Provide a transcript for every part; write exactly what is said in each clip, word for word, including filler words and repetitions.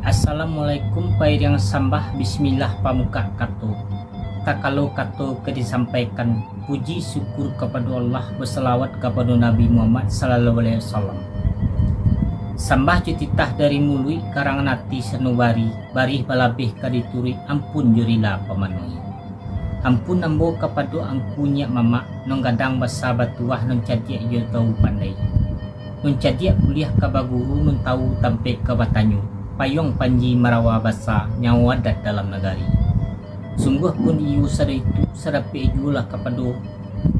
Assalamualaikum pairiang sambah, bismillah pamukak kato. Takalo kato ka disampaikan, puji syukur kapado Allah, basalawat kapado Nabi Muhammad sallallahu alaihi wasallam. Sambah jo titah dari muluik, karangan ati sanubari, barih balabeh ka dituruik, ampun jo rila pamanuhi. Ampun ambo kapado angku nyiak mamak, nan gadang basa batuah, nan cadiak jo tau pandai. Nan cadiak kuliah ka baguru, nan tau tampek ka batanyo, payuang panji marawa basa, nyawo adat dalam nagari. Sungguah pun iyo sadaitu, sadapek juo lah kapado,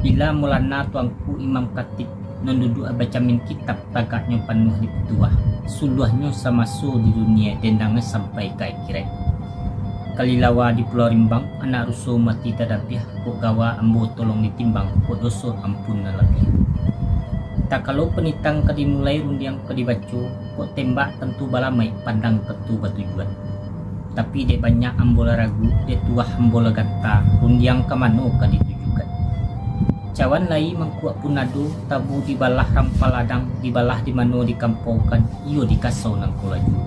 bila Maulana Tuanku Imam Khatib, nan duduak bacamin kitab tagaknyo panuah di pituah, suluahnyo samaso di dunia, dendangnya sampai ka akhirat. Kalilawa di Pulau Rimbang, anak ruso mati tadabiah, kok gawa ambo tolong ditimbang, kok doso ampun nan labiah. Takalo panitang ka dimulai, rundiang ka dibaco, kok tembak tantu balamaik, pandang tantu batujuan. Tapi dek banyak ambo lah ragu, dek tuah ambo lah gata, rundiang ka mano ka ditujukan. Cawan lai mangkuak pun ado, tabu dibalah rampal ladang, dibalah di mano dikampaukan, iyo di kasau nangko laju.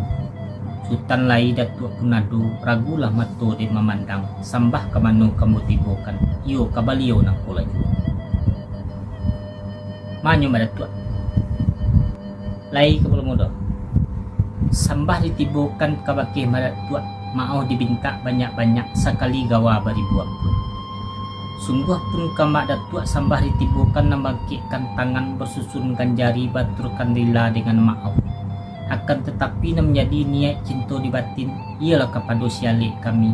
Sutan lai datuak pun ado, ragulah mato dek mamandang, sambah ka mano ka ambo tibokan, iyo ka baliau nangko laju. Manyo Mak Datuak. Lai ka Pulau Mudo. Sambah ditibokan kabake Mak Datuak, maoh dibintak banyak-banyak, sakali gawa baribu ampun. Sungguah pun ka Mak Datuak sambah ditibokan, nan bangkekkan tangan basusunkan jari, baturkan rila dengan maoh. Akan tatapi nan manjadi niaik cinto di batin, iyolah kapado si alek kami.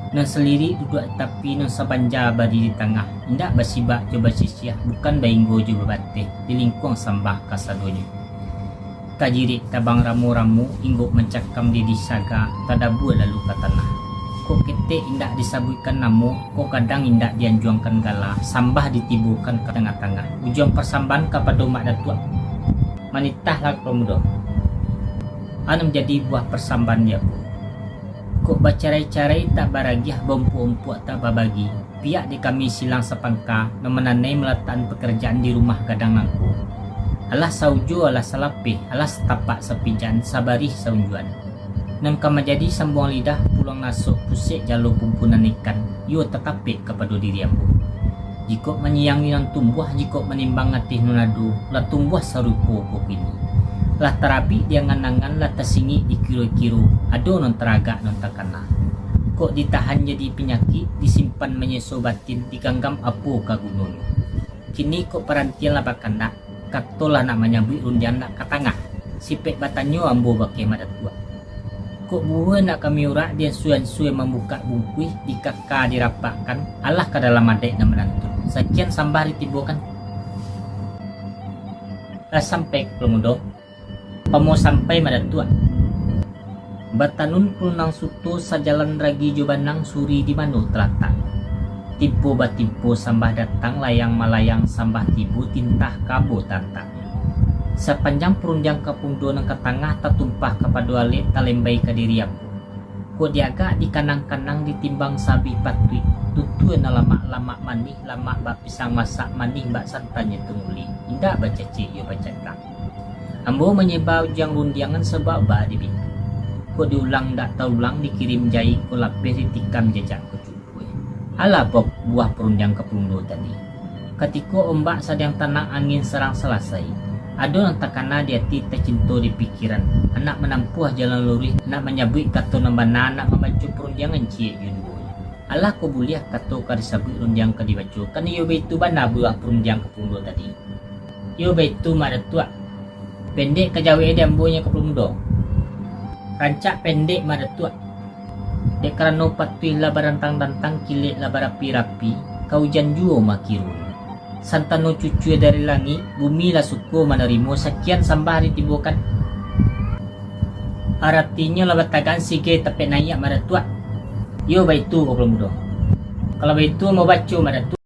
Nan salirik duduak di tapi, nan sabanja badiri di tangah, indak basibak jo basisiah, bukan bainggo jo babateh, di lingkuang sambah kasadonyo. Kajirik tabang ramo-ramo, inggok mancakam di disaga, tadabua lalu ka tanah. Kok ketek indak disabuikkan namo, kok gadang indak dianjuangkan gala, sambah ditibokan ka tangah-tangah. Ujuang pasambahan kapado Mak Datuak. Manitahlah ka Pulau Mudo. Anu manjadi buah pasambahan di ambo. Kok bacarai-carai tak baragiah, baumpuak-umpuak tak babagi, pihak di kami silang sapangka, nan mananai malatakan pakarajaan di rumah gadang nangko. Alah saujo, alah salapeh, alah satapak sapijaan, sabarih saunjuan. Nan ka manjadi sambuang lidah, puluang nasok pusek jalo pumpunan ikan, iyo tatapek kapado diri ambo. Jikok manyiyang di nan tumbuah, jikok manimbang ateh nan ado, lah tumbuah sarupo ko kini. Lah tarabik di angan-angan, lah tasingik di kiro-kiro, ado nan taragak nan takana. Kok ditahan jadi panyakik, disimpan manyeso batin, diganggam apo ka gunonyo. Kini kok parantian lah bakandak, kato lah nak manyabuik rundiang nak ka tangah. Sipek batanyo ambo bakeh Mak Datuak. Kok buruah nak kami urak, diansua-ansua mambukak bungkuih, dikaka dirapakkan, alah ka dalam adaik nan manantun. Sakian sambah ditibokan. Lah sampai ka Pulau Mudo. Pamo sampai Mak Datuak. Batanun pulunang suto, sajalan ragi jo banang, suri di mano talatak. Timpo batimpo sambah datang, layang malayang sambah tibo, tintah ka ambo tantak. Sapanjang parundiang ka Pulau Mudo nan ka tangah, tatumpah kapado alek, talembai ka diri ambo. Kok diagak dikanang-kanang, ditimbang sabih patuik, tutua nan lamak-lamak manih, lamak bak pisang masak, manih bak santannyo tunguli, indak bacacek iyo bacakak. Ambo manyeba ujuang rundiang nan sabak-bak di pintu. Kok diulang dak taulang, dikirim jai ko lapeh, ditikam jajak ko cukuik. Alah buah parundiang ka Pulau Mudo tadi. Katiko ombak sadang tanang, angin sarang salasai, ado nan takana di ati, tacinto di pikiran, anak manampuah jalan luruih, nak manyabuik kato nan bana, nak mambaco parundiangan ciek jo duonyo. Alah ko buliah kato ka disabuik, rundiang ka dibaco, kan iyo baitu bana buah parundiang ka Pulau Mudo tadi. Iyo baitu Mak Datuak. Pendek ka jawek di ambo nyo ka Pulau Mudo. Rancak pendek Mak Datuak. Dek karano patuih lah barantang-rantang, kilek lah barapi-rapi, ka ujan juo makirunyo. Santano cucua dari langik, bumi lah suko manarimo, sakian sambah ditibokan. Aratinyo lah batagaan, sigai tapek naiak Mak Datuak. Iyo baitu ko Pulau Mudo. Kalau baitu ambo baco Mak Datuak.